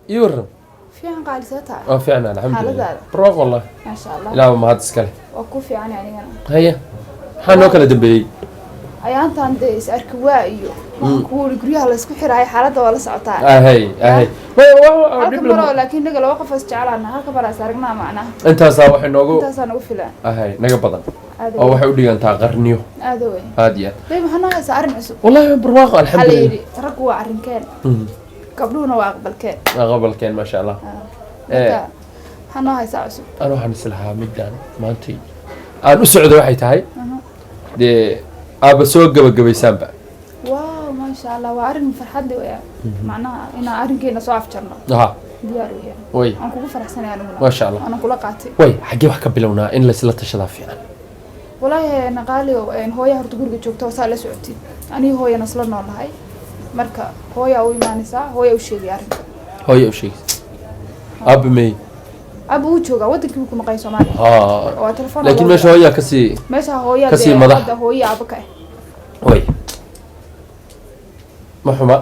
Ii waran. Fiican, qaali, see tahay? Waa fiicna, alxamdulilah. Xaaladaada? Barwaaq wallah. Maasha Allah. Ilaaba mahad iskale. Waa ku fiican anigana. Haya, maxaa noo kala dambeeyey? Ayaantan dee is arki waa iyo waxaan kugu uri guryaha la isku xiraayo, xaaladda waa la socotaa. Ahay ahay. Halka maroo, laakiin inaga laba qof is jeclaana, halka mar is aragnaa macnaha. Intaasaa waxay noogu Intaasaa nagu filan. Ahay, naga badan. Aada. Oo waxay u dhigantaa qarniyo. Aada wey. Aad iyo aad. Bay, maxaa noo haysaa arrin cusub? Wallahi barwaaqo. Waxaa la Alxamdulilah. yidhi raggu waa arrinkeen, gabdhuhuna waa aqbalkeen. Aqbalkeen, maasha Allah. Marka maxaa noo haysaa cusub? Ana waxaan islahaa midaan maantay aan u socdo waxay tahay dee aaba soo gabagabaysaanba. Wow, maasha Allah, waa arrin farxad leh weya, macnaha inaan arrinkeena soo afjarno. Diyaar weya. Way. Waan kugu faraxsanay aniguna. Maasha Allah. Waanan kula qaatay. Way, xaggee wax ka bilownaa? In laysla tashadaa fiican. Walaahi naqaali, hooya horta guriga joogta oo saa la socotid, aniga hooyana isla noolahay. Marka hooyaa u imaanaysaa, hooyaa u sheegay arrinka. Hooya u sheegaysa, aaba mey? Aba wuu joogaa, wadankii buu ku maqan yahay, Soomaaliya. Waa telefoon. Laakiin meesha hooyaa kasii Meesha hooyaa kasii dee madax. Hadda hooya aaba ka ah. Way, ma xuma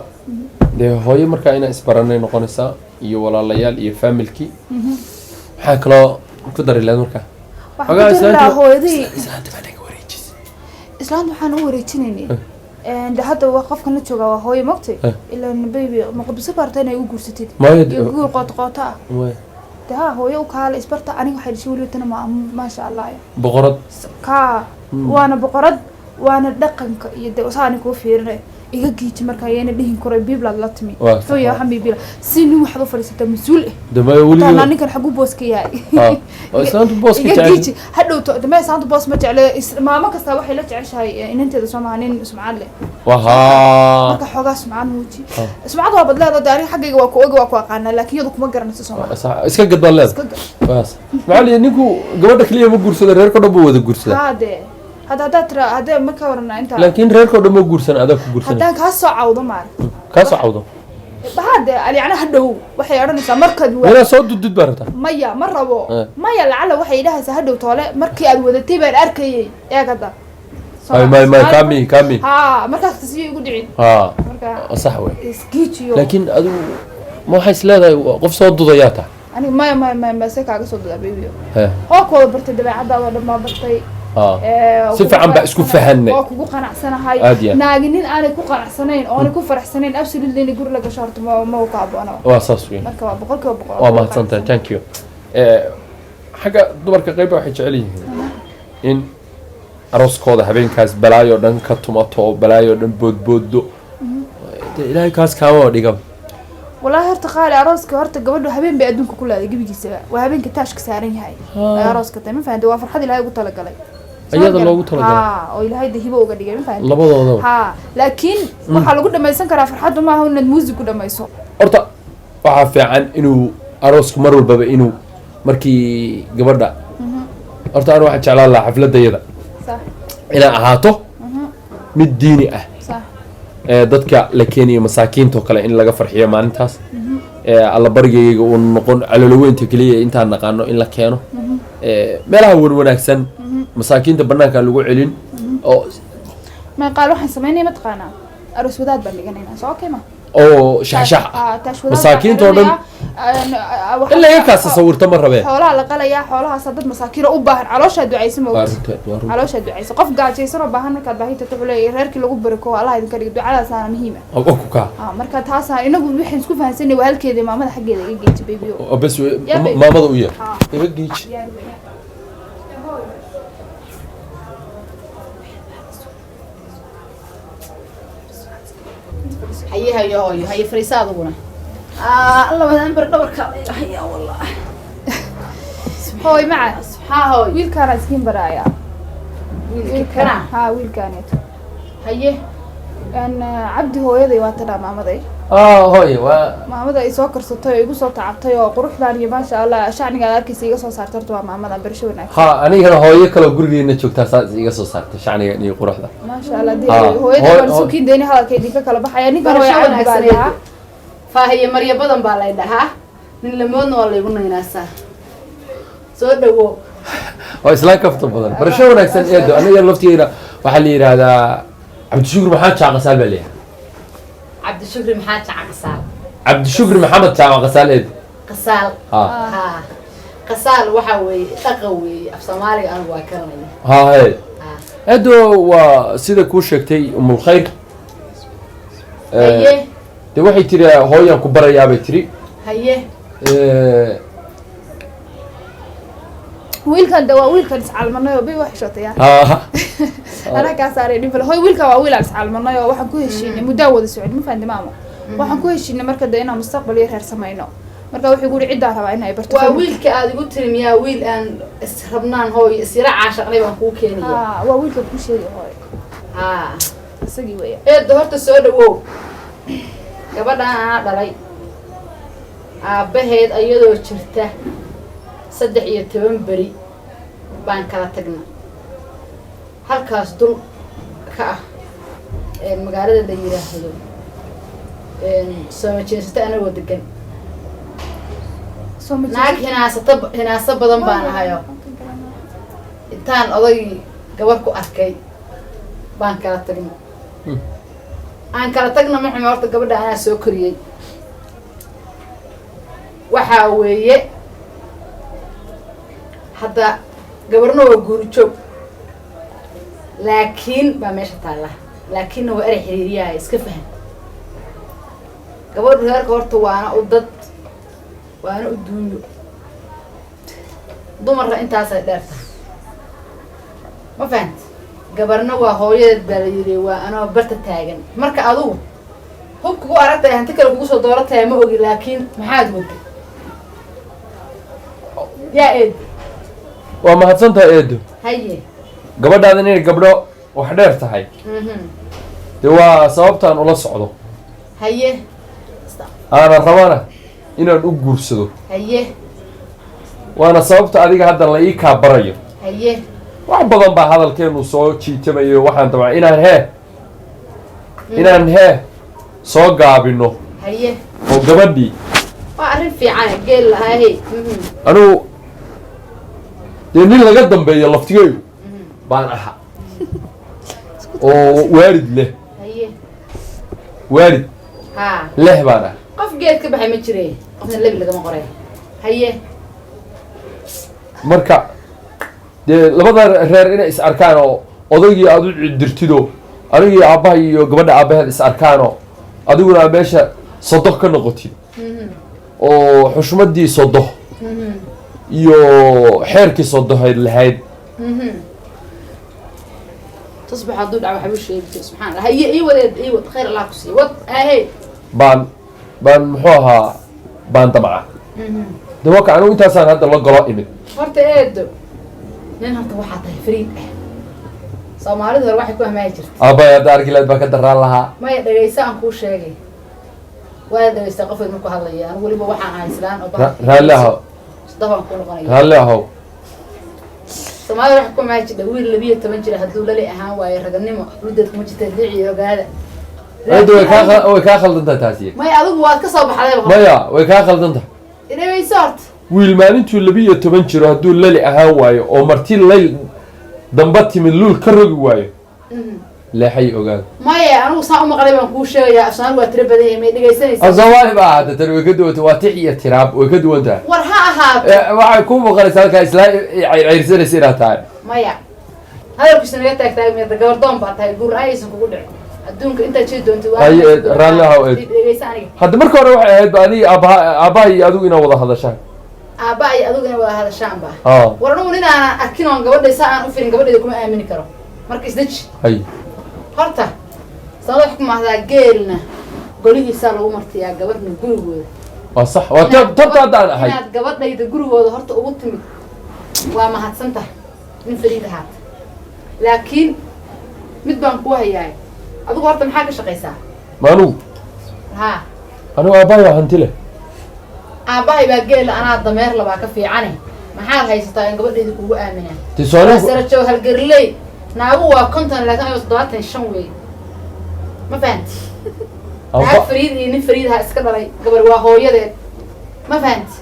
dee. Hooyo markaa inaan isbaranay noqonaysaa iyo walaalayaal iyo familkii. Maxaa kaloo ku dari lahayd markaa? Waxaan Xogaa ku dari lahaa hooyadii. Islaanta baa naga wareejisay. Islaanta waxaan u wareejinaynay de hadda waa qofkan la joogaa, waa hooyo mogtay. Ilaan baby maqbiso barta inay u guursatid Maya. iyo guur qoota qoota ah. Maya. De ha, hooyo u kaale isbarta. Aniga waxay dhashay weliba tana ma maasha Allah. Boqorad. Kaa waana boqorad, waana dhaqanka iyo de saani kuu fiirinay iga giiji. Marka ayayna dhihin karo biiblaad la timi. Waa Muxuu yahay waxaan biibla si nin waxaad u fadhiisataa mas-uul ah. De maya. Taana Weliba ninkan xaguu booska yahay? Oo islaantu booska Iga jecel. giiji hadhowto dame. Islaantu boos ma jecle. Maamo kasta waxay la jeceshahay inanteeda, soo maha, nin sumcad leh. Wahaa. Marka xoogaa sumcad muuji. Sumcad waa badleeda de, aniga xaggayga waa ku ogi, waa ku aqaanaa, laakiin iyadu kuma garanayso, soo maha? Iska gad baad leedahay. Iska gad. Baas maxaa la ninku gabadha keliya ma guursado, reerka dhan buu wada guursadaa. Haa dee, hadda haddaad tira haddee ma ka warana intaa. Laakiin reerka dhan ma guursan, adaa ku guursanay. Haddaan kaa soo cawdo maarag. Kaa soo cawdo. Haa dee, yacni hadhow waxay odhanaysaa markaad waa Meelaa soo dudud baa rabtaa. Maya, ma rabo. Maya, lacala waxay idhahaysaa hadhow toole markii aad wadatay baan arkayay, eeg hadda. May may may, kami kami. Haa, markaas tasiyo igu dhicin. Marka Sax wey. Isgiijiyo. Laakiin adigu ma waxay is leedahay qof soo dudayaa tahay? Aniga maya maya maya maya, see kaaga soo dudaa, baby? He. Oo kooda bartay, dabeecadaada oo dhan baa bartay. Si fiican baa isku fahanay. Oo kugu qanacsanahay. Aad iyo aad. Naagi nin aanay ku qanacsanayn oonay ku faraxsanayn absolutely inay guri la gasho horta ma ku habboona. Waa saas wey. Marka waa 100%. Waa mahadsantahay, thank you. Xagga dumarka qayba waxay jecel yihiin in arooskooda habeenkaas balaayo dhan ka tumato oo balaayo dhan boodboodo. Dee ilaahay kaas kaama dhigaba. Walaahi horta qaali, arooska horta gabadhu habeen bay adduunka ku leedahay gebigiisaba, waa habeenka taashka saaran yahay ay arooska tahay, ma fahamtay? Waa farxad Ilaahay ugu talagalay. Iyada loogu talagalay. Ha, oo Ilaahay de hibo uga dhigay, ma fahamtay? Labadoodaba. Ha, laakiin waxaa lagu dhamaysan karaa farxaddu maaha inaad muusig ku dhamayso. Horta waxaa fiican inuu aroosku mar walbaba inuu markii gabadha, horta anu waxaan jeclaan lahaa xafladayada inay ahaato mid diini ah, ee dadka la keenayo masaakiinta oo kale in laga farxiyo maalintaas, ee allabarigayga uu noqon caloloweynta keliya intaan naqaano in la keeno, ee meelaha wan wanaagsan masaakiinta banaanka lagu celin oo May qaal, waxaan samaynaya mataqaanaa, aroos wadaad baan dhiganaynaa, soo okay ma? Oo shaxshax ah. Ah, taash wadaad baan Masaakiinta oo dhan xiranayaa. In laga kaasa sawirto ma rabee. Xoolaha la qalayaa, xoolahaasa dad masaakiin oo u baahan, calooshaa ducaysa ma Waa ogti? runteed, waa runteed. Calooshaa ducaysa. Qof gaajaysan oo baahan markaad baahi tagto wuxuu leeyahay reerkii lagu barako Allah idinka dhigo, ducadaasaana muhiim ah. Oo ku kaa. Ah, marka taasaa inagu waxaan isku fahansanay waa halkeeda, maamada xaggeeda iga geeji, baby. Oo bes Yaa baby. Maamada u yeer. Ah. Iga geeji. Diyaar weeyaan. Haye hayo hooyo, haye, fariisa adiguna. Labadan bar dhabarka haya wallah. Hooy maca. Haa hooyo. Wiilkaana iskiin baraaya. Wiilka kana? Haa, wiilkaaneeto. Haye. Cabdi, hooyaday waa tadhaa, maamaday. Ah, hooye waa. Maamada ay soo karsatay oo igu soo tacabtay oo quruxdan iyo maasha Allah shacniga aad arkaysa iga soo saartay horta waa maamada. Barasho wanaagsan. Ha, anigana hooyo kaloo gurigeena joogtaa saas iga soo saartay shacniga iyo quruxda. Maasha Allah dee. Hooyada waan isu kiin hadalka idinka kala baxaya ninkan. Barasho Hooya, Cabdi baa wanaagsan. lahaa. Faahiye marya badan baa lay dhahaa, nin lamoodna waa laygu naynaasaa. Soo dhawo. Waa islaan kafta badan. Barasho wanaagsan, eedo. Aniga laftigeena waxaa la yidhaahdaa Cabdishukur Maxamed Jaaqasaal baa leeyahay. Cabdishukri maxaa jacaqsaal? Cabdishukri Maxamed Jaamac Qasaal, eed. Qasaal. Ha. Ha, qasaal waxaa weeye dhaqa weeye, af Soomaaliga anigu waa karanaya. Ha, he. Ha. Eedo, waa sida kuu sheegtay Umulkhayr. Haye. Dee waxay tiri hooyaan ku barayaa bay tiri. Haye. Wiilkan de waa wiilkan iscalmanay oo bay wax xishootaya. Ha. Anaa kaa saaray dhib hooy. Wiilkan waa wiil aan iscalmanay oo waxaan ku heshiinay muddaa wada socon, ma fahanti maamo? Waxaan ku heshiinay marka de inaan mustaqbal iyo reer samayno. Marka wuxuu guri ciddaa rabaa in ay barto. Waa wiilka aad igu tiri miyaa? Wiil aan israbnaan hooy, isyara caashaqnay baan kuu keenaya. Ha, waa wiilka kuu sheegay hooy. Ha. Isagii weya. Eedda, horta soo dhawow. Gabadhaan anaa dhalay, aabbaheed iyadoo jirta 13 beri baan kala tagna, halkaas dul ka ah magaalada la yiraahdo Sooma Jeesata anagoo degan. Soo ma Naag hinaasata, hinaaso badan baan ahayo. Intaan odaygii gabar ku arkay baan kala tagna. Aan kala tagna ma xume, horta gabadha anaa soo koriyey. Waxaa weeye hadda gabarna waa guuri joog, laakiin baa meesha taalla, laakiinna waa erey xiriiriyaha, iska faham. Gabadhu reerka horta waana u dad, waana u duunyo, dumarna intaasay dheerta, ma fahant? Gabarna waa hooyadeed baa la yidhi, waa anoo barta taagan. Marka adugu hub kugu aragtay, hanti kale kugu soo doorataya ma ogi, laakiin maxaad waday yaa eed? Waa mahadsan tahay, eedo. Haye. Gabadhaada inay gabdho wax dheer tahay dee waa sababtaan ula socdo. Haye. Aanan rabana inaan u guursado. Haye. Waana sababta adiga hadda la ii kaa barayo. Haye. Wax badan baa hadalkeenu soo jiitamayo. Waxaan dabca inaan soo gaabino. Haye. Oo gabadhii Waa arrin fiican, geel lahaa hey. Anigu dee nin laga dambeeyo laftigeygu baan ahaa oo waalid leh. Haye. Waalid ha leh baan ah. Qof geed ka baxay ma jire, qofna lebi lagama qoray. Haye. Marka dee labada reer inay is arkaan oo odaygii aad u dirtido, adigii aabbaha iyo gabadha aabbaheed is arkaanoo adiguna meesha sodoh ka noqotid oo xushmadii sodoh iyo xeerkii sodoheyd lahayd. Tusbax hadduu dhaco waxbuu sheegi jira, subxaan Allah. Haye, ii wadeed, ii wad, khayr Allah ku siiyo, wad haye. Baan muxuu ahaa, baan damca de waka anigu intaasaan hadda la golo imid. Horta eedo, nin horta waxaa tahay fariid ah. Soomaalida hore waxay ku amaahi jirtay Aabbahay hadda arki lahayd baa ka daraan lahaa. Maya, dhegayso, aan kuu sheegay, waa dhagaystaa qof markuu hadlaya. Anigu weliba waxaan ahay islaan oo Raalli ahow. Saddex baan kuu noqonaya. Raalli ahow. Soomaalida waxay ku amaahi jirtay wiil 12 jira hadduu lali ahaan waayo, raganimo ludeed kuma jirta, liiciyo ogaada. Eedo, way kaa khaldan tahay taasi. Maya, adigu waad ka soo baxdayba. Maya, way kaa khaldan tahay. Dhegayso horta. Wiil maalintuu 12 jiro hadduu lali ahaan waayo oo marti layl damba timid luul ka rogi waayo, leexay ogaada. Maya, anigu saan u maqlay baan kuu sheegayaa. Afsoomaali waa tiro badan yahay, may dhegaysanaysaa? Af Soomaali ba ahaata, tani way ka duwan tahay, waa tix iyo tiraab, way ka duwan tahay. War ha ahaato. Waxay kuu muuqanaysaa halkaa islaa cayrsanaysa inaad tahay. Maya, hadalkiisu naga taagtaagmeeda, gabardoon baa tahay, guur ayaysan kugu dhicin adduunka intaad jiri doontid. Haye, eed, raalli ahow, eed. Dhegaysa aniga. Hadda marka hore waxay ahayd ba adiga aabbaha aabbaha iyo adigu inaad wada hadashaan. Aabba iyo adigu inay wada hadashaan ba. Aa. War anigu nin aanan arkin oon gabadhay saa aan u firin, gabadhayda kuma aamini karo, marka isdeji. Hay. Horta sababta wax ku mahdaa, geelna golihiisaa lagu martiyaa, gabadhna gurigooda. Waa sax, waa tabta haddaan ahay. Inaad gabadhayda gurigooda horta ugu timid waa mahadsan tahay, nin fariid ahaata, laakiin mid baan kuu hayaay. Adigu horta maxaa ka shaqaysaa? Ma anugu? Haa. Anigu aabbahay waa hanti leh. Aabbahay baa geela, anaa dameer labaa ka fiicane. Maxaad haysataa in gabadhayda kugu aaminaa? Dee soo anigu Sarajow halgarley, naagu waa 50, laakiin ayo 75 wey, ma fahanti? Naag fariid iyo nin fariid ha iska dhalay, gabar waa hooyadeed, ma fahanti?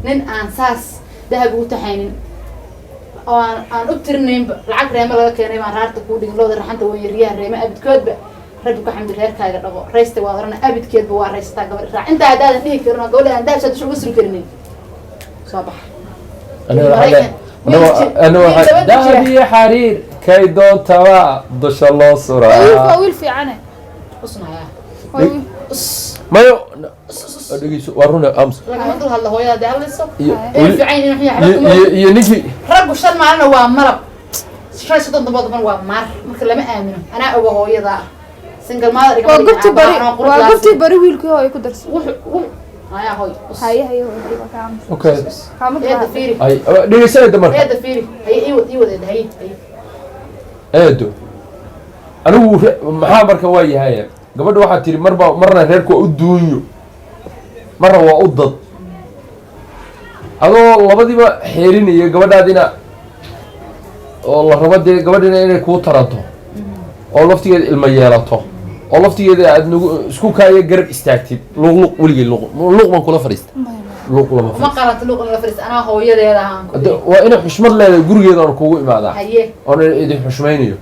Nin aan saas dahab ugu taxaynin oo aan u tirinaynba lacag reeme laga keenay baan raarta kuu dhigin, looda raxanta weyn, riyaha reeme abidkoodba Rabbi ku xamdi, reerkaaga dhaqo, raysta waa orana, abidkeedba waa raystaa. Gabadh raac intaa haddaadan dhihi karin oo gabadha aan dahabsa dusha uga suri karinin, soo bax. Aniga waxaa aniga Wiil waxaa dabada dahab jira. iyo xariir kay doontaba dusha loo Wiilku suraa. waa wiil fiicane. Usnayaa. Waa wiil. Us. Mayo. Us, us, us. Dhegeyso, waa runa ams. Lagama dul hadla hooyada hadday hadlayso. Iyo Inuu fiican yahay, inuu xun yahay, iyo waxba iyo iyo ninkii. Raggu 5 maalina waa malab, 35 dambood ban waa maar. Marka lama aamino, anaa oga hooyada single mother. Waa gubti bari, waa gubti bari wiilkii hooyo ku darso. Wuxuu ayaa hooy, us. Haye, haye hooyo, waa ka aamus. Okay. Kaamad. Eeda fiiri. Ay, dhegeysanayda marka. Eeda fiiri, haye, iwad, iwad eeda, haye, haye. Eedo, anigu maxaa marka waa yahay, gabadha waxaa tiri marba marna reerku waa u duunyo, marna waa u dad, adoo labadiiba xeerinaya gabadhaadina oo la rabo dee gabadhina inay kuu taranto oo laftigeeda ilma yeelato oo laftigeeda aad nagu isku kaaya garab istaagtid. Luuq luuq weligay luuq luuq baan kula fadhiista, luuq lama Uma fadhiisto. Qalanto luuq in la fadhiisto, anaa hooyadeeda ahaan ku. Waa inay xushmad leedahay, gurigeeda oon kugu imaadaa Haye. oon idin xushmaynayo.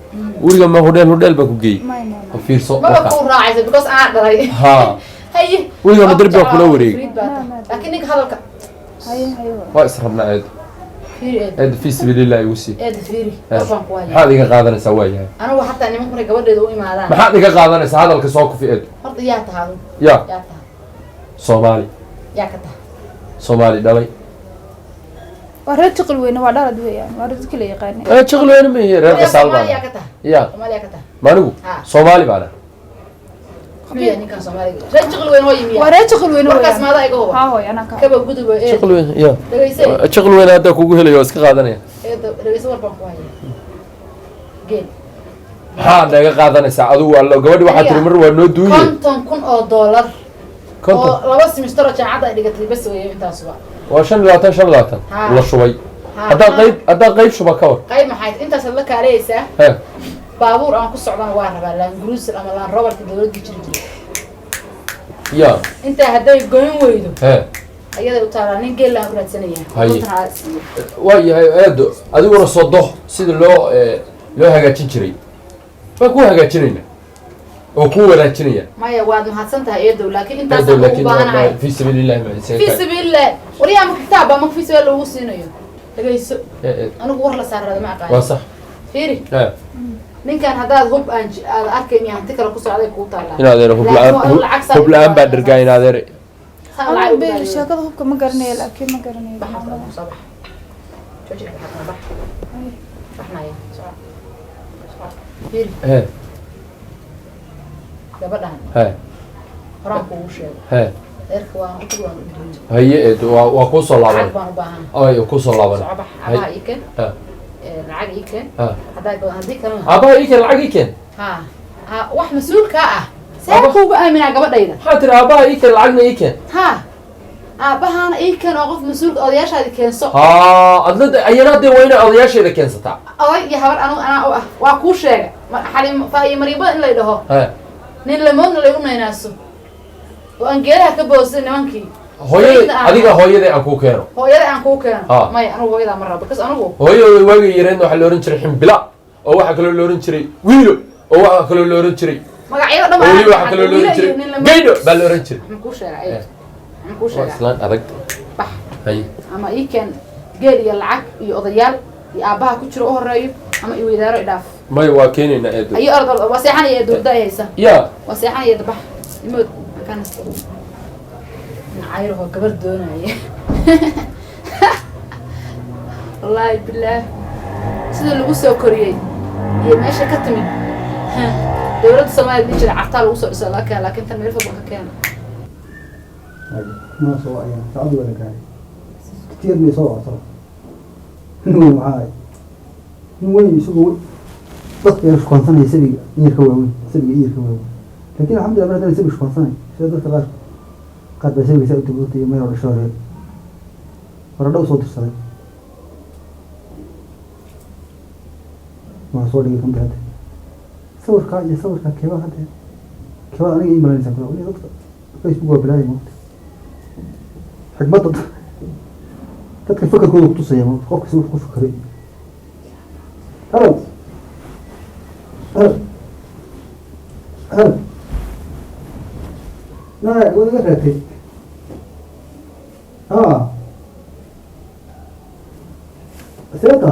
Guriga ma hodheel hodheel baa ku geeyey? May, may, oo fiirso. Maba warka. Kuu raacaysa because anaa dhalay. Ha. Haye. Weligaa ma darbi baa kula wareegay? Fariid baa tahay. Laakiin ninka hadalka Haye, haye hooyo. Waa israbnaa, eedo. Fiiri eed. Eedo, fi sabiilillah igu sii. Eeda fiiri, war baan ku hayaa. Maxaad iga qaadanaysaa? Waa yahay. Anigu hataa nimanku markay gabadheeda u imaadaan. Maxaad iga qaadanaysaa? Hadalka soo kufi, eedo. Horta yaa tahay adigu? Ya. Yaa tahay? Soomaali. Yaa ka tahay? Soomaali dhalay. Waa reer Jiqil weyne, waa dhalad weeyaan, waa reer dadka la yaqaanay. Ee, Jiqil weyne ma ihi, reer Qasaal Soomaali yaa baan. ka tahay? Ya. Soomaali yaa ka tahay? Maanigu? Ha. Soomaali baana. Muxuu yahay ninkan Soomaaliga? Reer Jiqil weyne waa yimiya. Waa reer Jiqil weyne Warkaas weeyaan. maada iga huba. Haa hooyo, anaa ka. Kaba gudub eed. Jiqil weyne ya. Dhegeyse. Jiqil weyne haddaa kugu helayo waa iska qaadanaya. Eeda dhegeyse, war baan ku hayaa, geel. Maxaad naga qaadanaysaa adigu? Allo, gabadhi waxaa tiri mar waa noo duuye. $50,000 oo 50. 2 semester oo jaamacadda ay dhigatay bas weeye intaasuba. Waa 25, 25. Ha. La shubay. Ha, haddaa ha. Qayb haddaa qayb shuba ka war. Qayb maxay intaasaad la kaaleyaysaa? He. Baabuur aan ku socdana waa rabaa, Land Cruiser ama Land Roverka dowladda jiri jiray. Ya. Intaa hadday goyn weydo, he, ayaday u taalaa. Nin geel laan u raadsanaya. Haye. 50 ha siiyo. Waa yahay eedo, adiguna sodo sida loo loo hagaajin jiray baan ku hagaajinayna oo ku wanaajinaya. Maya, waad mahadsan tahay eedow, laakiin eedo intaasaan ugu laakiin baahanahay. Fi sabiilillahi ma Fi sabiilillah, waryaa, ma kitaab ma fi sabiil lagu siinayo? Dhagayso. Ee, Anigu war la saarada ma waa aqaan. Sax. Fiiri. Ee. Ninkan haddaad hub aan aad arkayn iyo hanti kale ku socday kuu taalaa. In adeer hub Laakiin la-aan waa in lacag saa hub la-aan baa dhergaa, in adeer. Saa lacag Anigu ugu be baahaya. Sheekada hubka ma garanayo, laakiin ma garanayo. Bax horta, adigu soo bax. Jooji, bax, bax. Baxnaya, soco, soco. Fiiri. He. Gabadhan he, horaan kuugu sheego. He. Reerka waan u tagi, waan u dhiibay. Haye eedo, waa kuu soo Lacag laabanay. baan u baahan. Ay, kuu soo laabanay. Soco, bax. Abaha ii keen. Ha. Lacag ii keen. Ha. Haddaa haddii kalena. Aabaha ii keen, lacag ii keen. Ha ha, wax mas-uulkaa ah see Aba- kuugu aaminaa gabadhayda? Maxaa tiri? Aabaha ii keen, lacagna ii keen. Ha, aabbahaana ii keen oo qof mas-uulka odayaashaadi keenso. Ha, adna ayana dee waa inay odayaasheeda keensataa. Oday iyo habar anigu anaa u ah, waa kuu sheega. Xaliim faahiye mariibada in lay dhaho, he, nin lamoodna laygu naynaaso oo aan geelaha ka boosay nimankii. Hooyada Sayidna aan- adiga hooyaday aan kuu keeno. Hooyada aan kuu keeno. Ha. Maya, anigu hooyadaa ma rabo because anigu Hooyadooda waagay yareedna waxaa la ohan jiray Ximbila, oo waxaa kaloo la ohan jiray Wiilo, oo waxaa kaloo la ohan jiray magacyada dhan. Oo weliba waxaa kaloo la ohan jiray Geydho baa la ohan jiray. Maxaan kuu sheegaa? Eh. Maxaan kuu Waa sheegaa? islaan adag. Bax. Haye. Ama ii keen geel iyo lacag iyo odayaal iyo aabbaha ku jiro u horeeyo, ama i weydaaro, i dhaaf. Maya, waa keenaynaa eedo. Ayo, orod, orod, waa seexanaya, dowladda ay haysa. Ya. Waa seexanaya, bax, imood kana nacayrahoo gabar doonaya. Wallaahi bilaah, sida lagu soo koriyey iyo meesha ka timid. Dowladda Soomaaliya dhihi jira cartaa lagu soo dhiso laga keena, laakiin tan meel fog baan ka keena. Noo soo ayaan saacadii waa la gaaray, katiir may soo wato. Nin weyn waxaa ahay, nin weyn isagoo dadka yar shukaansanaya, sabiga in yar ka waaweyn, sabiga in yar ka waaweyn. Laakiin alxamdulillah, mar haddana sabiga shukaansanay sida dadka qaar qaar baa sabiga saa u dibadda iyo meel oo dhasho hore baradho usoo dirsaday. Waxaa soo dhigay kamid hadda sawirkaa iyo sawirkaa keebaa hadda keebaa aniga ii malanaysaa kula dadka Facebook waa bilaaya moogta. Xikmadda dadka fakarkooda kutusaya moogta, qofka si wax ku fakaray. Hello, hello, hello. Waraa waad iga reebtay. Haa, seeta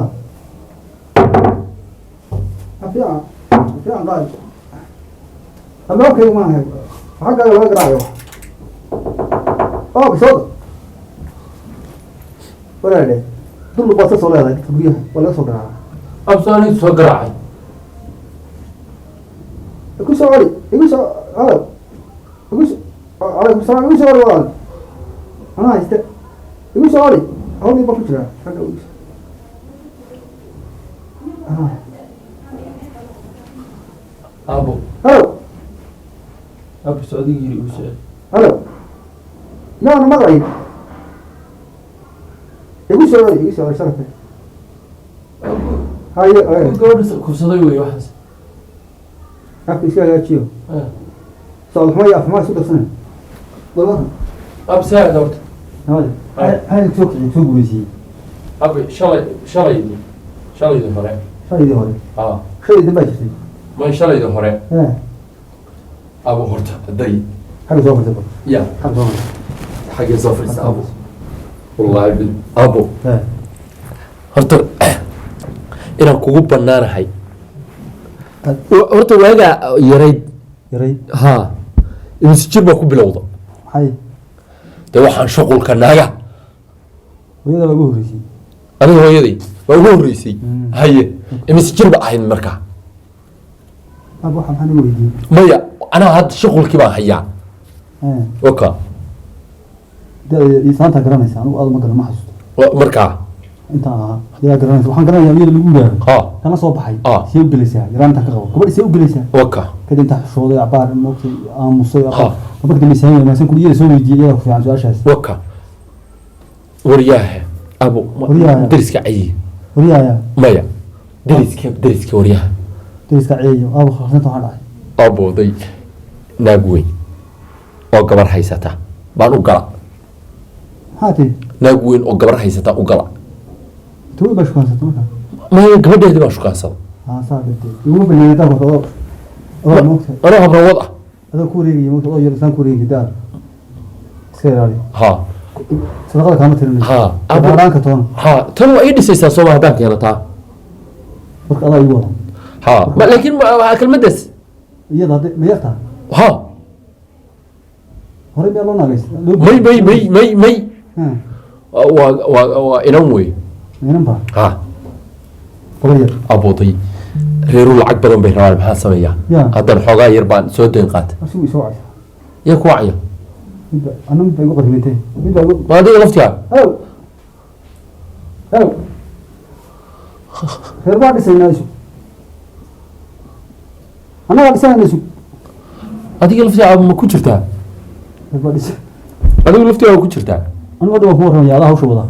fiican fiican qaali albaabkayga maaha, xaggaaga laga garaacayo. Oo bisooda waraadhe dulluq baad ka soo leedahay dadka guryaha waa laga soo garaacaa. Abso anigu soo garaacay. Igu soo celi, igu soo halo, igu soo, calaykum salaam, igu soo celi walaal, anaa hayste, igu soo celi, hawlii baa ku jiraa xagga igu soo. Ah. Abo. Halo. Abo, socdigii yiri igu soo celi. Halo, yaanu maqlay, igu soo celi, igu soo celi sharafe. Haye haye. Gabadha kufsaday wey waxaas. Afka iska hagaajiyo. Socod xumo iyo afxumo isku darsanay, bal waran. Ab saacid horta. Nabade, maxay soo kiciyey, soo guuraysiiyey? Abi, shalay shalaydi shalaydi hore. Shalaydii hore? Ah. Shalaydan baa jirtay? May, shalaydi hore. Eh. Abo, horta day. Xagga soo fadhiisa bal. Ya. Xagga soo fadhiisa. Xaggee soo fadhiisa abo? Wallaahi bil abo. Eh. Horta inaan kugu banaanahay horta waagaa yarayd. Yaray? Ha, imise jir baa ku bilowda? Maxay? Dee waxaan shuqulka naaga. Hooyada baa ugu horreysay. Aniga hooyaday waa ugu horreysay. Haye, imise jir ba ahayd markaa? Ab, waxa maxaa niga weydiiyey? Maya, anaa hadda shuqulkii baan hayaa. Eh. Oka. Da- islaantaa garanaysa, anigu aad uma garan, ma xasuusto. Markaa intaan ahaa yaa garanaysa, waxaan garanayaa iyada lagu yidhaahdo kana soo baxay. See u gelaysaa yaraan intaan ka qabo gabadh, see u gelaysaa? Kadib intaan xishooday cabaar, moogtay, aamusay. Marka dambe saamay wanaagsan kuli iyada soo weydiiyey, iyada ku fiican su-aashaas. Waka, waryaahe abo. Waryaha. Deriska cayi. Waryaaya? Maya, deriska, deriska waryaha. Deriska ceeyo aaba khasanta, waxaa dhacay? Abooday, naag weyn oo gabar haysata baan u gala. Maxaa tiri? Naag weyn oo gabar haysata u gala. Tawad baa shukaansata marka? Maya, gabadheedii baan shukaansada. Haa, saa dhintay iguma banaanay daa horta adoo adoo moogtay. Anoo habrawad ah. Adoo ku wareegaya moogtay, adoo yar islaan ku wareegaya, daar iska ilaali. Sadaqada kaama tirinayso. Abo. Qaaraanka toona. Ha, tan waa ii dhisaysaa sooma haddaan keeno taa? Marka adaa igu wada. Ha, ma laakiin kelmaddaas. Iyada hadday ma yartaa? Ha. Horey miyaa loo naagays loo? May, may, may, may, may. Ha. Waa inan wey. Inan baa? Ha. Gabar yar. Abooday, reeru lacag badan bay rabaan, maxaa sameeyaa? Ya. Haddana xoogaa yar baan soo dayn qaata. Asigu isoo wacaysa. Yaa ku wacaya? Midba anna mid baa igu qaribintay, mid baa igu. Ma adiga laftigaa? Haw haw, reer baa dhisaynaa, isug, annagaa dhisanayna, isug. Adiga laftigaa ma ku jirtaa? Reer baa dhis. Adiga laftigaa ma ku jirtaa? Anigu hadda waan ku warramaya, adaa hawsha wada.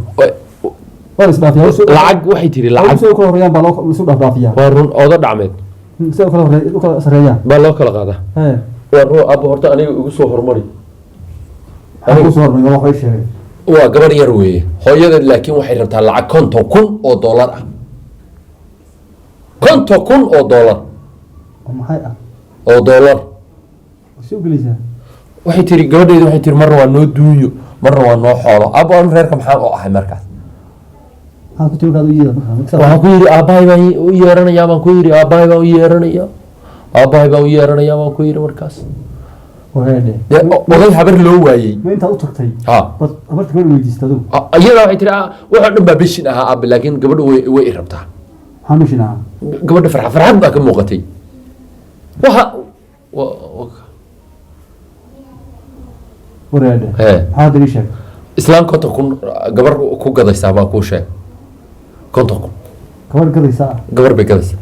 Waa la isdhaafiyaa hawsha. Lacag waxay tiri lacag. Hawsha u kala horreeyaan baa loo isu dhaafdhaafiyaa. Waa run, ooda dhacmeed. Si u kala horreey, u kala sarreeyaan. Baa loo kala qaadaa. Hee. Waa run abbo, horta aniga igu soo hormari. Maxaa ku soo hormariy? Waa waxay sheegay. Waa gabar yar weeye hooyadeed, laakiin waxay rabtaa lacag $50,000 ah, $50,000. Oo maxay ah? Oo dollar. See u gelaysaa? Waxay tiri gabadheedi, waxay tiri marna waa noo duunyo, marna waa noo xoolo. Abbo, anu reerka maxaan oo ahay markaas? Maxaad ku tiri markaad u yeeda markaa? Waxaan ku yidhi aabbahay baan u yeeranayaa baan ku yidhi, aabbahay baan u yeeranayaa, aabbahay baan u yeeranayaa baan ku yidhi markaas. Wareedhe. Dee oday habar loo waayey. Ma intaad u tagtay ha baad habarta gabadha weydiistay adigu? Iyada waxay tiri, waxoo dhan baa bishin ahaa aabe, laakiin gabadha way i rabtaa. Maxaa mishin ahaa? Gabadha farxad baa ka muuqatay waxa Wareedhe. Hee. Maxaa hadda ii sheeg? Islaan 50,000 gabar ku gadaysaa baan kuu sheeg, 50,000. Gabadh gadaysaa ah? Gabar bay gadaysaa.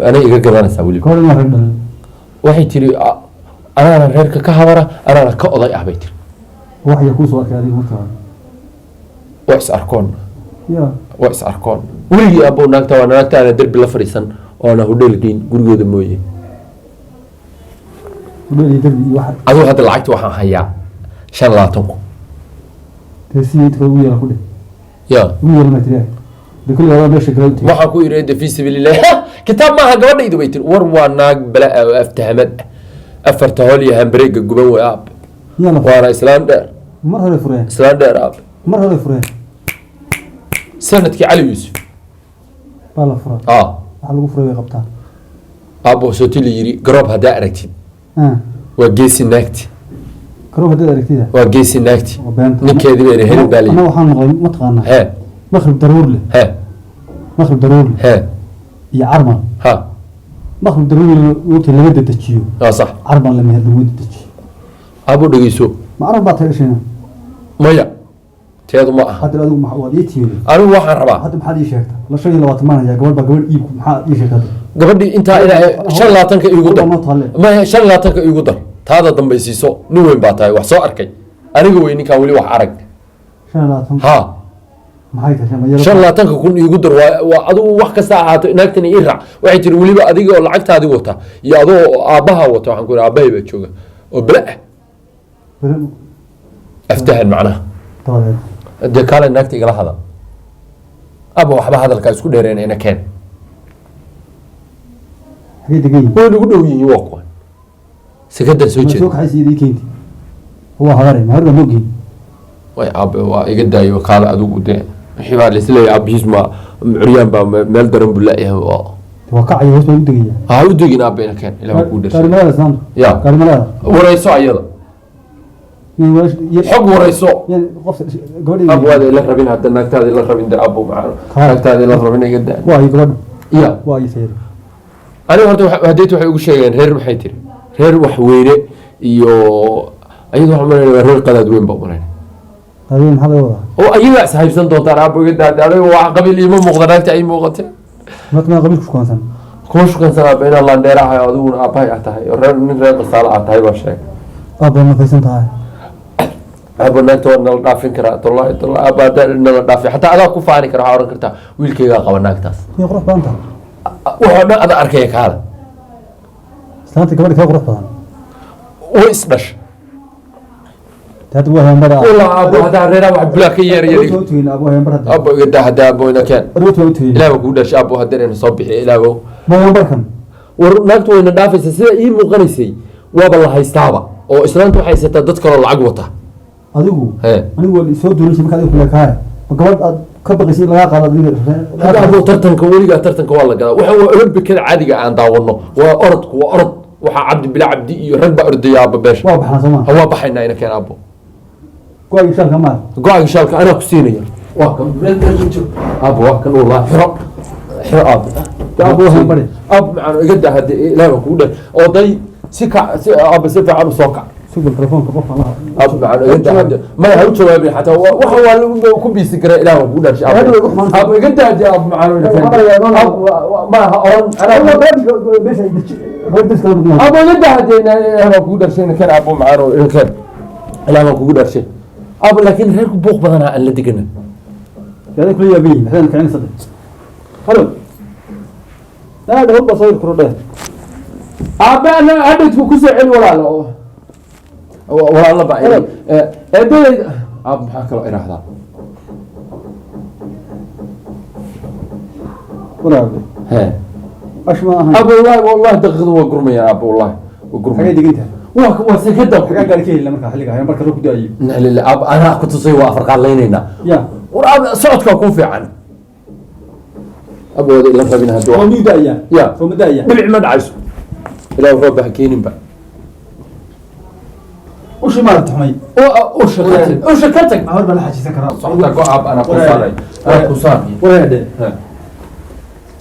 Anay iga gadanaysaa weliba. Gabadh inaan reer dhalin. Waxay tiri, anaana reerka ka habara, anaana ka oday ah bay tiri. Wax yaa kuu soo arkay adiga marka hore? Waa is arkoon. Ya. Waa is arkoon weligii abbo, naagta waa naagta aana derbi la fadhiisan oo aana hodheel geyn gurigooda mooye. Hudheel iyo derbi iyo waxa. Adigu hadda lacagta waxaan hayaa 25,000. Dee sidii inta kale ugu yeera ku dheh. Ya. Ugu yeera maa tiri, dee kulli adaa meesha kale u tegey. Waxaan ku yidhi de fi sabiilillah, kitaab maaha gabadhaydu bay tiri. War waa naag bala ah oo aftahamad ah. Afarta hol iyo hambareega guban wey aabe. Miyaa la furay? Waana islaan dheer. Mar hore fureen. Islaan dheer aabe. Mar hore fureen. Sanadkii Cali Yuusuf baa la furay. Ah. Waxa lagu furay way qabtaa. Aabo, sooti la yiri garoob haddaa aragtid, ah, waa geesi naagti. Garoob haddaad aragtida? Waa geesi naagti. Waa beenta. Ninkeedii bayna helin baa la Ana yiri. Waxaan maqlay, mataqaanaa, hee, maqrib daruur leh, hee, maqrib daruur leh hee, iyo carmal. Ha. Maqrib daruur leh waqti laga dedejiyo. Waa sax. Carmal lama lagu dedejiyo. Aabo, dhegeyso. Ma carab baa tahay dhashayna? Maya, teedu ma aha. Hadda adigu maxaa waad ii timid? Anigu waxaan rabaa. Hadda maxaad ii sheegtaa? La 25 maan hayaa, gabadh baa gabadh iibku, maxaad ii sheegtaa hadda? Gabadhii intaa ilaa 25-ka iigu dar. Gabadh noo taalle. Maya, 25-ka iigu dar, taada dambaysiiso. Nin weyn baa tahay, wax soo arkay. Aniga wey ninkaan weli wax arag. 25? Ha. Maxay tahay ma yaro? 25-ka kun iigu dar. Waa adigu wax kasta ahaato, naagtani ii raac waxay tiri. Weliba adiga oo lacagtaadii wata iyo adoo oo aabbaha wata. Waxaan ku ihi aabbahay baa jooga oo bala ah. Aftahan macnaha. Dabadeed? Dee kaale naagta igala hadal aba, waxba hadalkaa isku dheereen, ina keen. Xagee degan yihiin? Way nagu dhow yihiin, waa kuwan sekadan soo ma soo jeeda. kaxaysa iyada ii keenti, waa hadare ma hore baa noo geyn. Way aabe, waa iga daayo, kaale adigu. Dee wixii baa laisleeyahay, aabihiis ma curyaan baa meel daran buu laayahay. Waa kacaya, hoos baan u degaya. Ha u degin aabe, ina keen, ilaa kuu dhashay. Gaari malada islaamtu? Ya. Gaari malada? Warayso ayada. Xog warayso. Qofka gabadha. Ab waad ila rabin hadda, naagtaada ila rabin de abo macano. Haa. Naagtaada ila rabin, iga daa. Waa ay gabadha? Ya. Waa ay sayri? Aniga horta hadeet waxay ugu sheegeen reer, maxay tiri, reer waxweyne iyo ayada waxaan malayna waa reer qadaad weyn baa malayna. Adiga maxaa laga wadaa? Oo ayagaa is haybsan doontaan aabo, iga daa. Aniga wax qabiil iima muuqda, naagta ay muuqatee. Marka maa qabiilku shukaansan? Kuma shukansan aaba, inaan laandheera ahay oo adiguna aabbahay aad tahay oo reer nin reer qasaalo aad tahay baa sheegay. Aad baad nafaysan tahay. Aabo, naagta waa nala dhaafin karaa, tollahi tollahi aaba, haddaa nala dhaafin xataa adaa ku faani kara. Waxaa oran kartaa wiilkaygaa qaba naagtaas. Way qurux badan tahay. Waxoo dhan ada arkaya, kaala. Islaanta gabadha kaa qurux badan. Way isdhash. Dee hadda waa heenbara. Wallah aabo, haddaa reeraha wax bulaa ka yeeraya. Aroorta waa u tegeyna aabo, heenbar hadda. Aabo, iga daa haddaa, aabo ina keen. Aroorta waa u tegeyna. Ilaah baa kugu dhashay aabo, haddana ina soo bixiya ilaah. Ma heenbarkan? War naagtu wayna dhaafaysa sida ii muuqanaysay, waaba la haystaaba oo islaanta waxay haysataa dad kaloo lacag wata. Adigu Hee. Anigu waa soo doonaysa marka adiga kule kaaya, ma gabadh aad ka baqaysa in lagaa qaado adiga? Hadda aabo, tartanka weligaa tartanka waa la gadaa. Waxa waa olombikada caadiga aan daawano, waa orodku, waa orod. Waxaa Cabdi Bila Cabdi iyo rag baa ordaya aaba beesha. Waa baxnaa soo maa? Ha, waa baxaynaa, ina keen aabo. Go-aagi shaalka maa? Go-aaga shaalka anaa ku siinaya, waa kan meel meel ku jiro aabo, waa kan wallah. Xiro xiro aabo. Aabo, waa heenbare. Aabo macaan, iga daa hadde, ilaah baa kugu dheer oo day si kac si aabo si fiican u soo kac. Sugal telefoonka qofka laha. Aabo macaan, iga daa hadde, maya ha u jawaabin xataa. Waxa waa lagu ku biisi karaa, ilaah baa kugu dheer. Aabo, aabo iga daa hadde, aabo macaan, ina keen. Aabo, ma ha oran anaa. Meesha ay deji reer dadka la mudnaa. Aabo, iga daa hadde, ilaah baa kugu dharshay, ina keen aabo macaan oo ina keen, ilaah baa kugu dharshay aabo. Laakiin reerku buuq badanaa aan la degana. Yaday kula yaaban yihiin, maxay kicin saddex halo naa dhawo baa soo kuro dheer. Aabe, ana hadhowdku kusoo celi walaalo walaalo ba eedadayda. Aab, maxaa kaloo iraahdaa? Walaabe. He. Ash ma ahayn. Aab, wallahi wallahi daqiiqadu waa gurmaya aab, wallahi waa xagee gurmaya. degan tahay? Waa sekada. Xagaa gaari ka helina marka xilliga hayan marka roob ku da'ayo? Inna lillahi aab, anaa ku tusay, waa afar qaadlaynaynaa. Ya. War aab, socodkaa kuu fiican aab, wada ila rabin hadda waa miyuu da'ayaa? Ya. Soo ma da'ayaa? Dhibic ma dhacayso, ilaah roob ha keeninba. Ushii maaragta xumay. Usha ka tag, usha ka tag. Hor baa la xajiisan karaa. Socodkaa go aab, anaa ku saaray, anaa ku saaray. Walaadhe. He.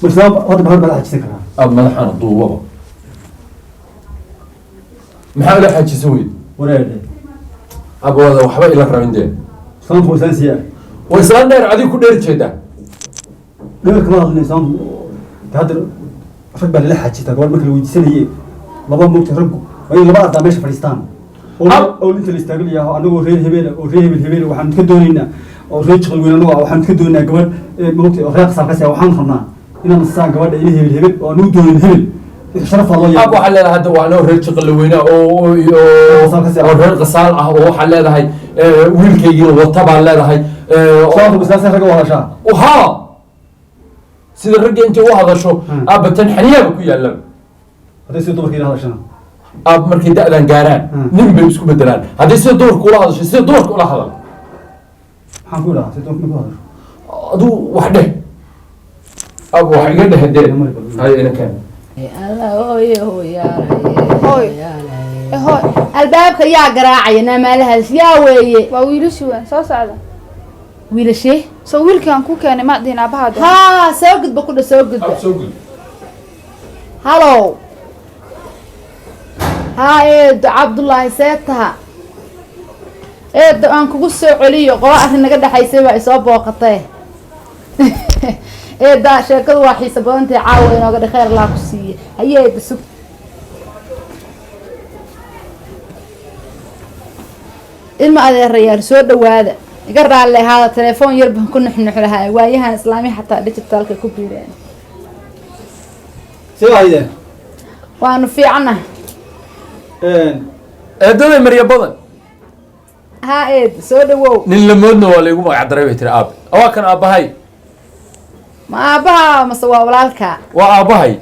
Muslaam horta hor baa la xajiisan karaa. Aab, madaxaana duubaba maxaa ila xajisan weyd? Walaadhe. Aab, wada waxba ila rabin dee. Islaamtu waa islaan siyaa. Waa islaan dheer, adiga ku dheeri jeedaa. Dheer kama hadlin islaamtu. Dee hadda rag baa lala xajiistaa gabadh marka la weydiisanaye, laba moogta raggu waa in laba ardaa meesha fadhiistaan oo oo inta la istaaganayaa anagoo reer hebel oo reer hebel hebel waxaan ka doonaynaa, oo reer jiqil weyn anagoo ah waxaan ka doonaynaa gabadh moogta oo reer qasaal kasi ah, waxaan rabnaa inaan saan gabadha ila hebel hebel oo anugu doonin hebel, wixii sharaf baa loo Aab, yeelay. waxaa leedahay hadda waa anoo reer jiqil weynaa oo Qasaal kasi ah. oo reer qasaal ah oo waxaa leedahay wiilkaygiina wata baan leedahay Islaamtu islaamta ragga waa hadashaa. Haa, sida ragga intay u hadasho. Aabba, tan xaniyaaba ku yaallaba. Hadday sida dumarka ila hadashana. Aab, markay da'dan gaaraan nin bay isku bedelaan. Haddii sida dumarka ula hadasho, sida dumarka ula hadal. Maxaan ku idhahaa si doonka ku hadasho? Aduu wax dheh, aab, wax iga dheh dee. Hayo, inankan. Hooy. Eh, hooy. Albaabka yaa garaacaya? Naamaalahaas yaa weeye? Waa wiilashii, waan soo socda. Wiilashee? Soo wiilkii aan ku keenay ma dhihin aabahaa doon. Haa, soo gudba, ku dha, soo gudba. Aab, soo gud. Halow, haa, eedo Cabdullaahi, see taha eedo? Aan kugu soo celiyo, qola arrin naga dhexaysay baa isoo booqatay eeda. Sheekadu waa xiisa badantahay, caawa inooga dhe. Khayr Allah ku siiye. Haye eeda, sug. Ilma adeerayaal, soo dhawaada. Iga raalli ahaada, telefoon yar baan ku nuxnux lahaa. Waayahan islaami xataa digitalka ku biireen. See haydeen? Waanu fiicana. Eedaday marya badan. Haa eed, soo dhawow. Nin lamoodna waa laygu magac daray bay tiri. Aab, waa kan aabbahay. Ma aabbaha mase waa walaalka? Waa aabbahay.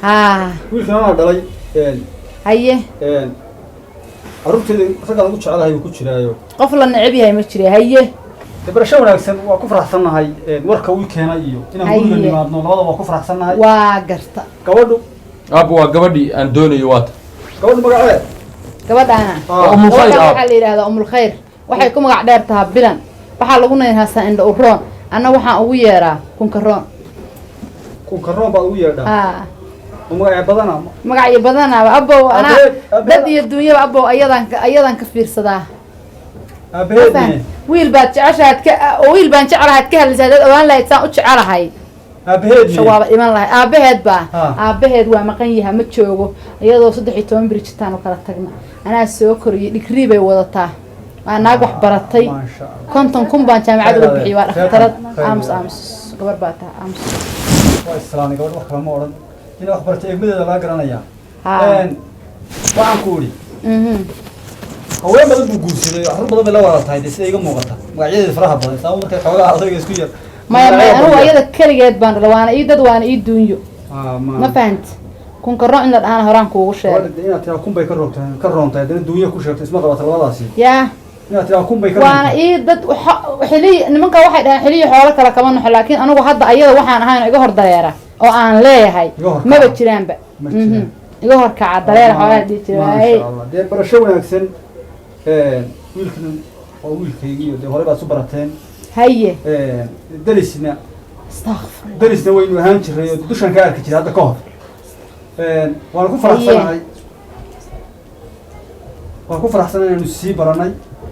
Haa. Wiilkan anaa dhalay. Haye. Carruurteeda raggaan ugu jecelahay uu ku jiraayo. Qof la neceb yahay ma jira. Haye. Dee barasho wanaagsan, waa ku faraxsannahay warka uu keenay iyo inaan Haye. guriga nimaadno, labada waa ku faraxsannahay. Waa garta. Gabadhu? Aab, waa gabadhii aan doonayo, waata. Gabadhu magaceed? Gabadhaana? Waa Umul Khayr. Gabadhaan Aab. waxaa la yidhahdaa Umulkhayr, waxay ku magac dheer tahaa Bilan, waxaa lagu naynhaasaa Indha Uroon, anna waxaan ugu yeeraa Kunkaroon. Kunkaroon baad ugu yeedhaa? Haa. Oo magacee badana. Magacyo badanaaba abow anaa. Aabaheed- Dad iyo duunyaba abow, ayadan ka fiirsadaa. Aabaheedne? Wiil baad jeceshahaad ka oo wiil baan jecelahaad ka hadlaysaa. Dad ogaan lahayd saan u jecelahay. Aabaheedne? Shawaaba dhiman lahay. Aabaheed baa? Aabaheed waa maqan yaha, ma joogo. Iyadoo 13 beri jirtaan oo kala tagna, anaa soo koriyay. Dhigrii bay wadataa, waa naag wax baratay. Maasha Allah. 50,000 baan jaamacad uga Khayr bixiyay. Waa adeer. dhakhtarad. Khayr Aamus. adeer. Aamus, gabar baa taha, aamus. Waa islaamay gabadh, wax kale ma odhan. Inay wax baratay eegmadeeda laga garanayaa. Haa. Waxaan ku idhi, haween badan buu guursaday, carruur badan bay la wada tahay dee, sida iga muuqata magacyadeeda faraha badan. Islaamu markay xoogaa adayga isku yar. Maya maya, anugu ayada keligeed baan dhala, waana ii dad, waana ii duunyo. Ma fahanti? Kunkaroon in la dhahana horaan kuugu sheegay. Gabadha inaad tiraa kun bay ka roogtahay, ka roontahay, haddana duunya ku sheegto, isma qabata labadaasi. Yaa? Inaad tiraa kun bay ka Waana roontahay. ii dad xiliy nimanka waxay dhaheen xiliyi xoolo kale kama naxo, laakiin anigu hadda ayada waxaan ahayn oo iga hor dareera oo aan leeyahay Iga hor maba kaca. jiraanba. Ma jiraan. Iga hor kaca dareera xoolaha dhihi jiray. Maasha Allah, dee barasho wanaagsan. Wiilkan waa wiilkaygii iyo dee horey baad isu barateen. Haye. Derisna Astaghfirullah. derisna waynu ahaan jiray oo dushaan ka arki jiray hadda ka hor. Waan ku faraxsanahay, waan ku faraxsanahay inaanu sii baranay.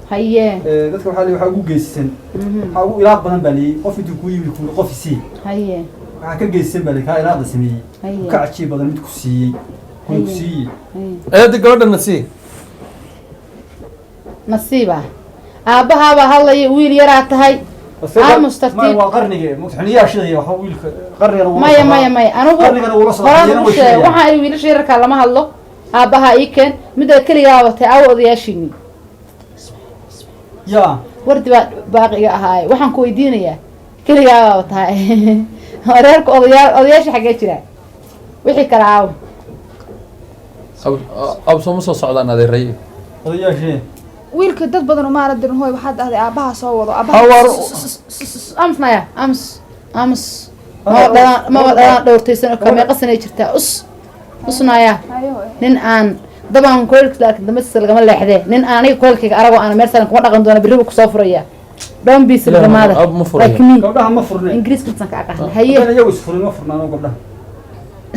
Haye. Dadka waxaa waxaa ugu geysan, waxaa ugu ilaaq badan baa liyey qof intuu kuu yimid kuuri qof isii. Haye. Waxaa ka geysan baa liyey kaa ilaaqda sameeyey. Haye. Ka cajiib badan mid ku siiyey kun ku Haye. siiyey. Haye. Eeda, gabadhana sii. Nasiiba, aabbahaabaa hadlaya, wiil yaraa tahay. Aamus, tartiib. Waa qarnige xiniyaa shidaya waxa wiilka qarnigana wuu la Maya. socdaa. Maya maya, anigu Qarnigana wuu la socdaa, horaan xiniyana ugu way sheegay. shidayaan. Waxaan wiilasha yararkaa lama hadlo. Aabbahaa ii keen midda keligaa watay. Aawo odayaashiini? Yaa? Wardi baa baaqiga ahaaye. Waxaan ku weydiinayaa, keligaa tahay, reerka odayaal, odayaasha xaggee jiraa? Wixii kale aawo? Ab, soo ma soo socdaan adeeray? Odayaashee? Wiilka dad badan umaana dirin hooy, waxaad dhahday aabbaha soo wado. Ha. Aabbaha. Aamus naya, aamus, aamus. Maba dhalaan, maba dhalaan dhowrtaysan oo kale. Meeqa sanay jirtaa? Us usnaya. Haye hooy. Nin aan dabaan kuleylka laakiin dambastiisa lagama leexdee. Nin aan aniga kuleylkayga aragoo aan meel saaran kuma dhaqan doona. Berri buu kusoo furaya. Don't be silly mother. Ab, ma furaya. Like me. Gabdhaha ma furne. Ingiriiska intaan ka aqaan. Haye. Haddaan iyagu isfurin ma furna anagu gabdhaha.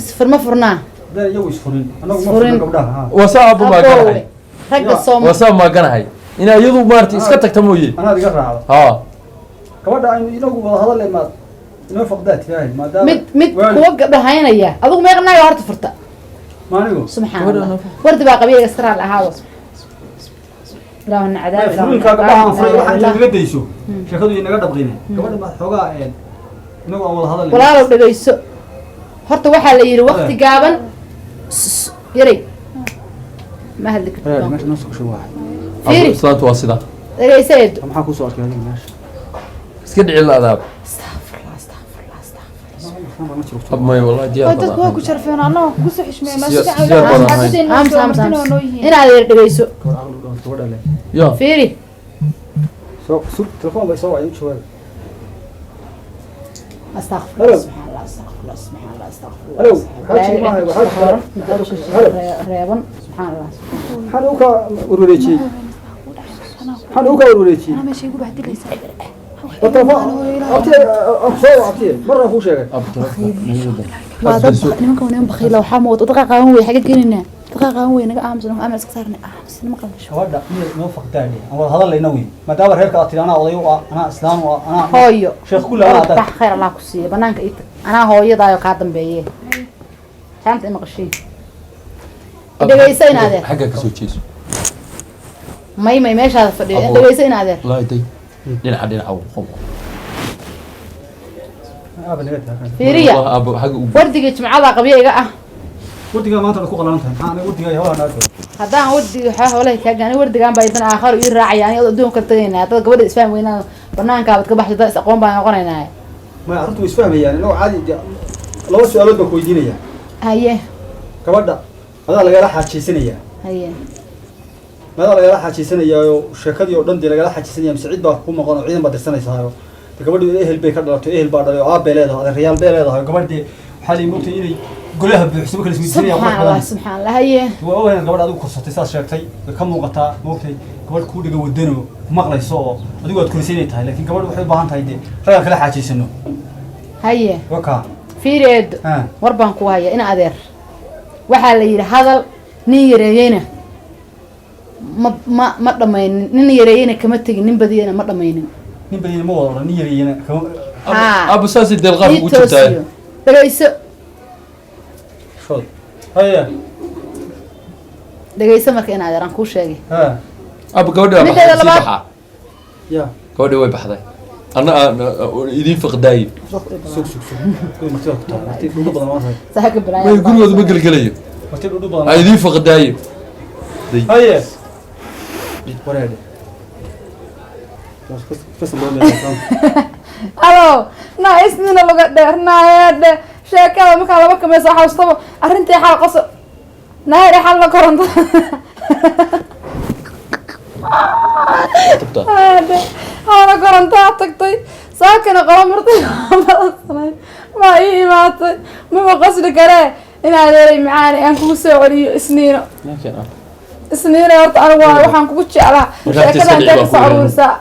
Isfur ma furnaa? Haddaan iyagu isfurin anagu ma Isfurin. furna gabdhaha, ha. Waa saa aabba maaganahay. Ragga Ya. Sooma. Waa saa maaganahay inaa iyadu maarata iska tagta mooye. Anaad iga raacdo. Haa. Gabadha aynu inagu wada hadal maad inoo faqdaa tiraahay maadaama Mid mid waali- kuwa gabdhahaynaya. Adigu meeqa naaga horta furta? Maanigu? Subxaan Gabadha Allah, wardi baa qabiilka iska raali ahaado. Ilaahuna cadaab, ilaahuna furinkaa gabdhaha aan furay ciqaab, waxaa ilaahuna inta naga dayso sheekadu inaga dhabqine. Gabadha maad xoogaa inagu aan wada hadal. Walaalow dhegayso horta, waxaa la yidhi waqti gaaban yaray ma hadli kartid. Meesha noo soo gashay waa Fiiri. Islaantu waa sidaa. Dhegayso eedo. Maxaa kusoo arkay adiga meesha? Iska dhici la adaab. Astaghfirullah, astaghfirullah, astaghfirullah. Ab may wallahi diyaar Hooy, dadku waa ku sharfeen, annaga kugu soo xishmeeyey. Siyaar badan ahayn. Ams, ams, ams. Inaad yar dhegeyso. Gabadh caqli u dhaanto gabadha leh. Ya. Fiiri. Soo sug, telefoon bay soo wacay, u jawaab. Astaqfirullah. Hello. Subxaan allah, astaqfirullah, subxaan allah, astaqfirullah. Hello. Waxaa jira maaha, waxaa jira. Hello. Reeban, subxaan allah. Maxaan ugu kaa warwareejiyey? Maxaan ugu kaa warwareejiyey? Anaa meesha igu bahdilaysa. War telefoon abtiye, aan ku soo wac abtiye, marna kuu sheegay. Ab telefoon. Waa dad nimanka, waa niman bakhiila, waxaa mooda dadka qaawan wey, xagga gelinaa dadka qaawan wey, naga aamusan, amal iska saarnay, aamusan ma qabasho. Gabadha miyay noo faqdaadhe aan wada hadallayna wey, maadaama reerka aad tiri anaa oday u ah, anaa islaam u ah, anaa Hooyo, sheekh kulle anaa bax hadda. Khayr allah ku siiya, banaanka ii tag, anaa hooyadaayo kaa dambeeye, jaanta imaqashiin, dhegeyso in adeer. Xagga ka soo jeeso. May may, meeshaada fadhiyo. Abo. Dhegeyso in adeer. Wallahi day dhinaca dhinaca u qob. Aaba naga taagan. Fiiriya. Wallahi aabo xagga u Wardigii jimcada qabya iga ah. Wardigaa maanta waad ku qalan tahay, maxaa aniga wardigaa iyo hawlaha naga tahay? Haddaan wardiga waxaa howlaha kaa gaani, wardigaan baa idan aakharo ii raacaya, aniga adduunka kala tagaynaa, dad gabadha isfaham weynaa, banaankaabad ka baxshay, dad is aqoon baan noqonaynaa. Maya, arrintu way isfahmayaan, inagoo caadi dee, laba su-aalood baan ku weydiinayaa. Haye. Gabadha adaa lagala xaajeysanayaa? Haye. Maadaa lagala xaajeysanayaa sheekadii oo dhan dee lagala xaajeysanaya, mise cid baa ku maqan oo ciidan baad dirsanaysaa? De gabadhi ehel bay ka dhalatay, ehel baa dhalay oo aab bay leedahay, adeerayaal bay leedahay. Gabadhii waxaa la moogtay inay golaha buuxsamo kala isweydiinaya qurux Subxaan allah. Badan. Subxaan allah, haye. Waa ogahay inaad gabadha adigu korsatay, saas sheegtay, way ka muuqataa, moogtay gabadh kuu dhiga wadano ku maqlayso oo adigu aad korisay inay tahay, laakiin gabadhu waxay u baahan tahay dee raggaan kala xaajeysano. Haye. Wakaa. Fiiri eedo. Ha. War baan ku haya in adeer, waxaa la yidhi hadal nin yareeyeyna ma dhamaynin, nin yareeyeyna kama tegin, nin badiyena ma dhamaynin. Nin badiyana ma wada odhan, nin yareeyana kama. Haa. Aabo saasay deelqaaf Ii ugu jirtaa. toosiyo, dhegeyso. Shood haye. Dhegeyso marka in adeer aan kuu sheegay. Ha. Aabo gabadhi waa Mideeda baxday sii labaad. baxaa. Ya. Gabadhi way baxday, anna aan idiin faqdaayo. Sug sug sug, kuwii martida ku taal, marti dhudhu badan waa tahay. Saaka balaaya. Way gurigooda ma gelgelayo. Marti dhudhu badan. Aan idiin faqdaayo. Haye, wareedhe. Alo, naa isnina laga dheer naayeedhe, sheekada markaa laba kameysa xawstaba arrintii xal qoso naayeedhe xalna koronto. Tubta. Haadhe, xalna korontaa tagtay, saakana qolo martay badansanay maa ii imaatay, maba qosli karee. In adeeray macaani aan kugu soo celiyo isniino. Isniina horta anigu waa waxaan kugu jeclaa. Marka inta sheekada iska intee dhici kasoo baa ku aruurisaa?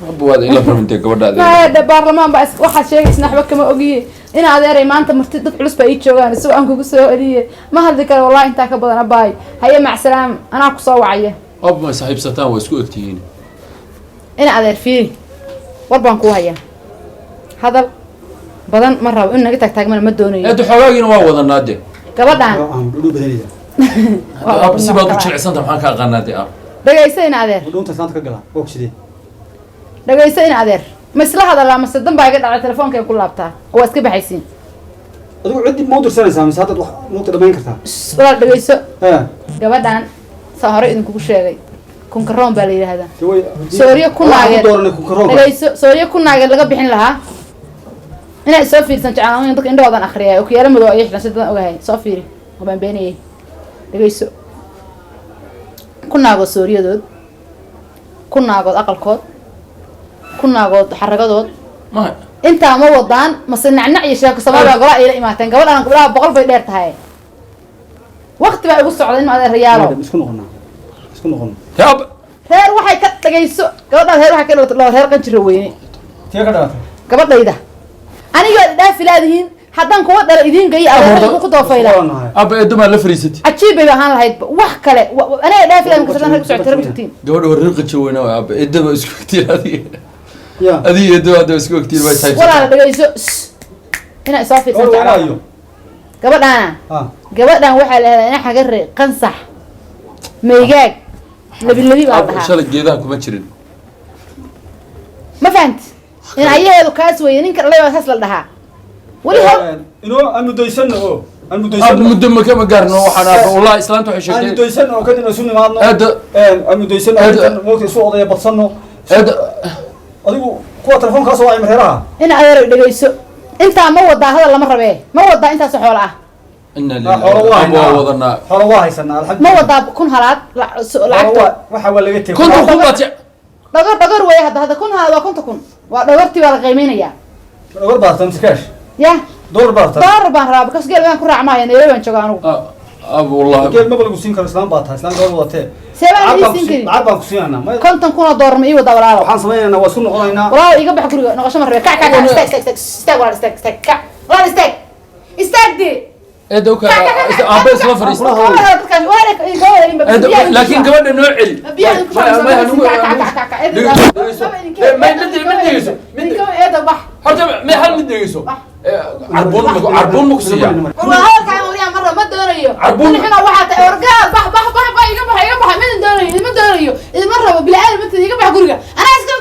Aabo waad ila fahmintay gabadha adeer. Maayadhe, baarlamaan baa waxaad sheegaysa waxba kama ogiye. In adeeray maanta marti dad culus baa ii joogaan, isagoo aan kugu soo celiye ma hadli karo wallahi intaa ka badan. Abaay, haye, macsalaam, anaa kusoo wacaya. Aabo ma saaxiibsataan, waa isku egtihiin. In adeer fiiri, war baan kuu hayaa, hadal badan ma rabo, in naga taagtaagmana ma doonayo. Eedo xoogaagiina waa wadanaa de. Gabadhaan Dhudhu badanayda. Aabo si baad u jilicsanta, maxaan ka aqaanaa de aabo? Dhegeyso in adeer. Dhudhunta islaanta ka galaa waa ku sidee? Dhegeyso in adeer, ma isla hadalaa mase dan baa iga dhacay, telefoonka ku laabtaa oo waa iska baxaysiin? Adigu ciddi ma u dirsanaysaa mise haddaad wax moogta dhamayn kartaa? Walaal dhegeyso. Ha. Gabadhan saa hore idinkugu sheegay, kunkaroon baa la yidhaahdaa. Dee way Sooryo ku waxaan naageed. ku dooranay kunkaroonka. Dhegeyso, sooryo ku naageed laga bixin lahaa inay soo fiirsan jeclaan, dadka indhahoodan akhriyay, okiyaalo madow ayay xidhan si dadan ogahay, soo fiiri oo baan beenayay. Dhegeyso, ku naagood sooryadood, ku naagood aqalkood, ku naagood xaragadood. Ma Intaa ma wadaan mase nacnac iyo sheeko samaabaa golaa ayla imaateen? Gabadhaan gabdhaha 100 bay dheer tahay, waqti baa igu socda in adeerayaalo. Isku noqonaa, isku noqono. Hee aabo. Reer waxay ka, dhagayso, gabadhaan reer waxay ka dhalatay dhowr reer qanjira weyne. Tee ka dhalatay? Gabadhayda anigaa dhaafi laadihiin, haddaan kuwa dhala idiin geeyo adeerada ku doofayla. Waa nahay. Aabo eedo maa la fariisatay? Cajiib bay ahaan lahayd wax kale aniga dhaafi lahayd marka rag u socotay, rag u tagtiin. Gabadha waa reer qanjir weyna waay, aabo eedo baa isku egtiin adiga. Ya. Adiga eedo hadda isku egtiin way tahay. Walaala dhagayso, inaa isoo fiirsan Gabadha jeclaa. waayo. Gabadhaana Ha. gabadhan waxaa la yidhahdaa ina xagare qansax maygaag labi labi baa la Aabo dhahaa. Shalay geedaha kuma jirin. Ma fahanti in ayaheedu kaas weeye, ninka dhalay baa saas la dhahaa weli hor. Inoo aan muddaysano oo aan Aabo muddaysano. Muddo ma kama gaarno waxaan aabo, wallahi islaanta waxay Aan sheegtay. muddaysano oo kadibna isu nimaadno. Eedo. Aan muddaysano. Eedo. Moogta isu odaya badsanno. Eedo. Adigu kuwa telefoonkaa soo wacay mareeraha. In adeer dhegeyso, Intaa ma wadaa? Hadal lama rabee, ma wadaa intaas xoolo ah? Inna Xoolo waa lillahi, waa haynaa. wadanaa. Xoolo waa haysanaa, Ma alxamdulillah. wadaa 1000 halaad Xoolo lacagta? Waxa waa laga tegey. 50,000 baad Dhogor dhogor weeye. Hadda 1000 halaad waa 50,000, waa dhogortii baa la qiimeynayaa. Dhogor baad rabtaa mise cash? Ya. Doolar baad rabtaa? Doolar baan rabaa, because geel baan ku raacmaayo, Nairobi baan jooga anugu. Ab wallahi. Geel maba lagu siin karo, islaan baa tahay, islaan gabadh wadatee. See baan Lacag idin baan ku siin karin? Lacag baan ku siinaynaa. 50,000 oo doolar ma ii wadaa, walaalo? Waxaan samaynaynaa, waa isku noqonaynaa. Walaalo, iga bax guriga, noqosho ma rabee. Kac, kac, kac, istaag, istaag, istaag, istaag, walaal, istaag, istaag, kac, walaal, istaag, istaag dee. Eedo ka aabe isla fariista. Laakiin gabadha noo celi. Ma dhegeyso. Horta ma hal mid dhegeyso. Carbuun ma, carbuun ma ku siiya? Ma doonayo. Carbuun. Waxaa tahay orgaal. Bax, bax, bax, bax, iga bax, iga bax. Midin doonayo, idima doonayo, idima rabo, bilaadan matid, iga bax guriga, anaa iska.